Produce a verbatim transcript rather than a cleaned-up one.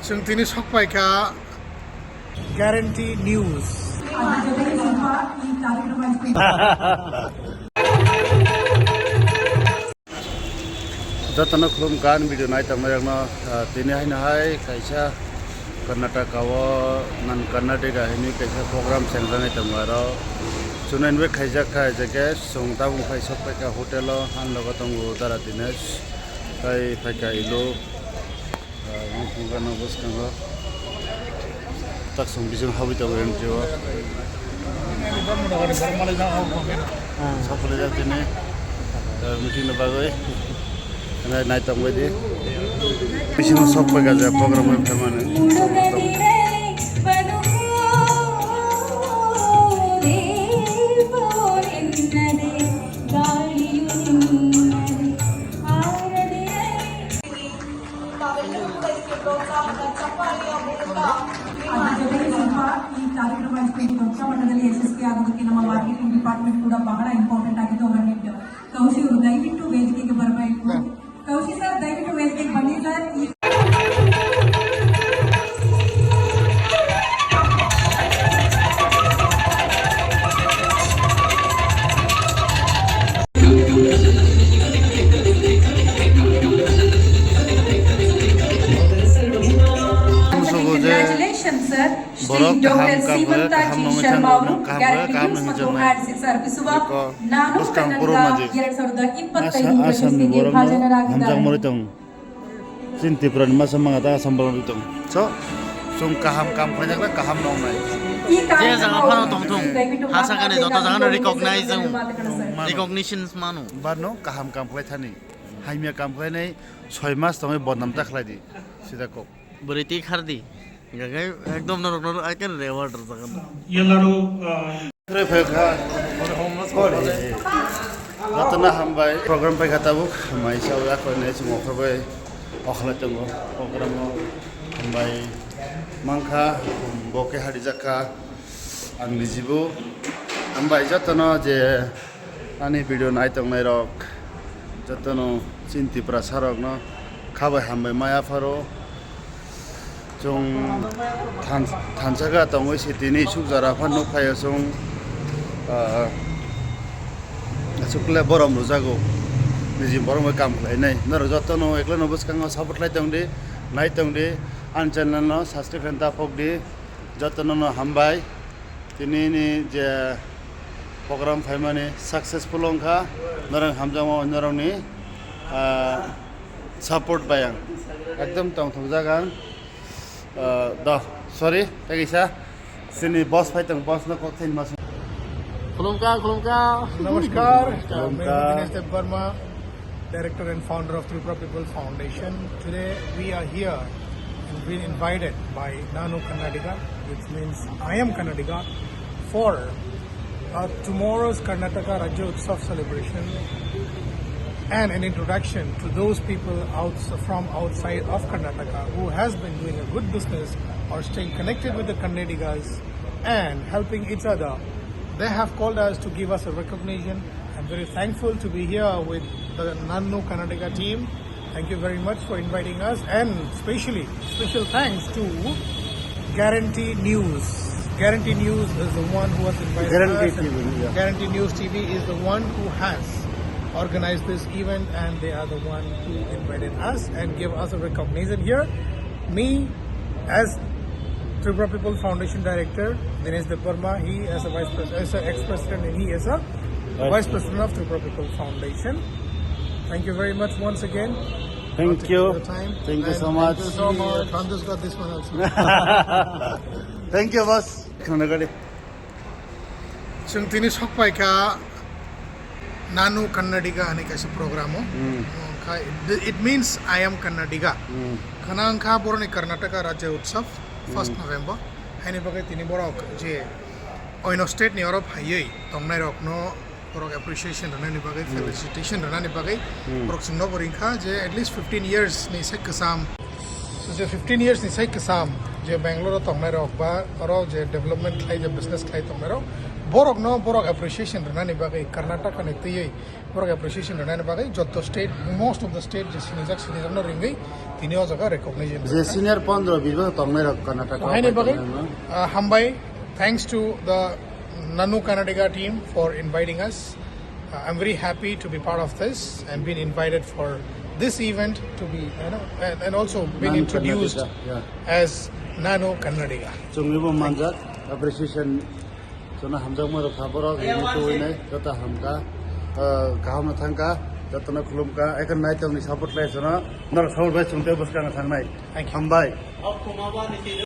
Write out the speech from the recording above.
Chwng tini sok paikha Guarantee News. Jotono khulumkha ani video nai tongnairokno, ah, tini haino hai kaisa Karnataka o nan Karnataka hwnwi kaisa program chengjaknai tongo aro chwngno invite khaijak kha, je khe chwng tabuk phai sok paikha hotel o, ani logo tongo Dara Dinesh, tei phaikha Ilu. Ah, wng thungkha no bwskango. Tak chwng bising habwi tongo N G O. Sok pwlaijak tini, ah, meeting ni bagwi. Nai, nai tong bai di. Bisingo sok bai gajak program bai phaimani. ಈ ಕಾರ್ಯಕ್ರಮ ಯಶಸ್ವಿ ಆಗೋದಕ್ಕೆ ನಮ್ಮ marketing department ಕೂಡ ಬಹಳ ಇಂಪಾರ್ಟೆಂಟ್ ಆಗಿ ತಗೊಂಡಿದ್ದು. ಕೌಶಿ ಅವರು ದಯವಿಟ್ಟು ವೇದಿಕೆಗೆ ಬರಬೇಕು. ಕೌಶಿ ಸರ್, ದಯವಿಟ್ಟು ವೇದಿಕೆಗೆ ಬನ್ನಿ ಸರ್. ಈ Congratulations, sir. Borok kaham kaham khe kaham nongwi thangwi kaham khe kaham nongwi chongnai. Eko bwskang borok maji. Asa-, Asamni borokno hamjakmani tong. Chini Tripurani masa manga ta Assam borok tong. So, chwng kaham kam khlainai khe kaham nongnai. Je jaga phano tongthung. Ha sakani joto jagano recognize wng. Recognitions mano. Barno kaham kam khlai thani. Hamya kam khlainai soi mas tongwi bodnam ta khlai di. Sida kok. Bwrwi twi khar di. Hingkha khe ekdom norok norok I can reward rwjagan. Yelaro, uh, Jotono hambai. Program paikha tabuk. Hambai sa yak koi nai chwng okhorbai okhlai tongo. Program o hambai mankha, bo khe harijakha. Ang nijibo hambai jotono je ani video nai tongnai rok, jotono chini Tiprasa rokno khabai hambai maya pharo. Chwng than-, thansa kha tongwi se tini suk jora phan nuk phaio chwng, ah, aswk le borom rwjago. Niji borom bai kam khlainai. Norok jotono eklano bwskango support khlai tongdi, nai tongdi, ani channel no subscribe khlai ta phokdi. Jotono no hambai. Tini ni je program phaimani successful wngkha, norok hamjakma norokni, ah, support bai ang ekdom tongthokjak ang. Ah, do, sorry, tei kisa chini boss phai tong, boss no kok thaini mas. Khulumkha, khulumkha. Namaskar. Khulumkha. Dinesh Debbarma, director and founder of Tripura People Foundation. Today we are here and been invited by Nanu Kannadiga, which means I am Kannadiga, for uh, tomorrow's Karnataka Rajya Utsav celebration and an introduction to those people outs- from outside of Karnataka who has been doing a good business or staying connected with the Kannadigas and helping each other. They have called us to give us a recognition. I'm very thankful to be here with the Nannu Kannadiga team. Thank you very much for inviting us, and specially, special thanks to Guarantee News. Guarantee News is the one who has invited Guarantee us, and T V, yeah. Guarantee News T V is the one who has organized this event, and they are the one who invited us and gave us a recognition here. Me, as Tripura People Foundation Director, Dinesh Debbarma, he as a vice pres- as a ex-president, and he as a Vice vice president of Tripura People Foundation. Thank you very much once again. Thank you. Not taking your time. Thank you so much. And thank you so much. Thank you, boss. Chwng tini sok paikha Nanu Kannadiga hwnwi kaisa program o. Hmm. Wngkha, it, it means I am Kannadiga. Hmm. Khna wngkha boroni Karnataka Rajya Utsav, first Hmm. November. Haini bagwi tini borok je oino state ni oro phaiwi tongnai rokno borok appreciation rwnani bagwi, Hmm. felicitation rwnani bagwi Hmm. borok chwngno bo ringkha je at least fifteen years ni sai kwcham. So je fifteen years ni sai kwcham Je Bangalore tongnai rok ba oro je development khlai, je business khlai tongnai rok, borok no borok appreciation rwnani bagwi, Karnataka ni twiwi borok appreciation rwnani bagwi jotto state, most of the state je sinijak, sinijak no ringwi tini o jaga recognition. Je senior pondro bis bosor tongnai rok Karnataka haini bagwi, ah, hambai, thanks to the Nanu Kannadiga team for inviting us. Uh, I'm very happy to be part of this and been invited for this event to be, you know, and, and also been introduced as Nanu Kannadiga. Chwngwibo manjak appreciation. Chwngno hamjakma rwkha borok, ini tuinai joto hamkha, uh, kaham no thangkha, jotono khulumkha, ekha naitokni support lai chwngno, norok support bai chwng tei bwskang thangnai. Thank you. Hambai.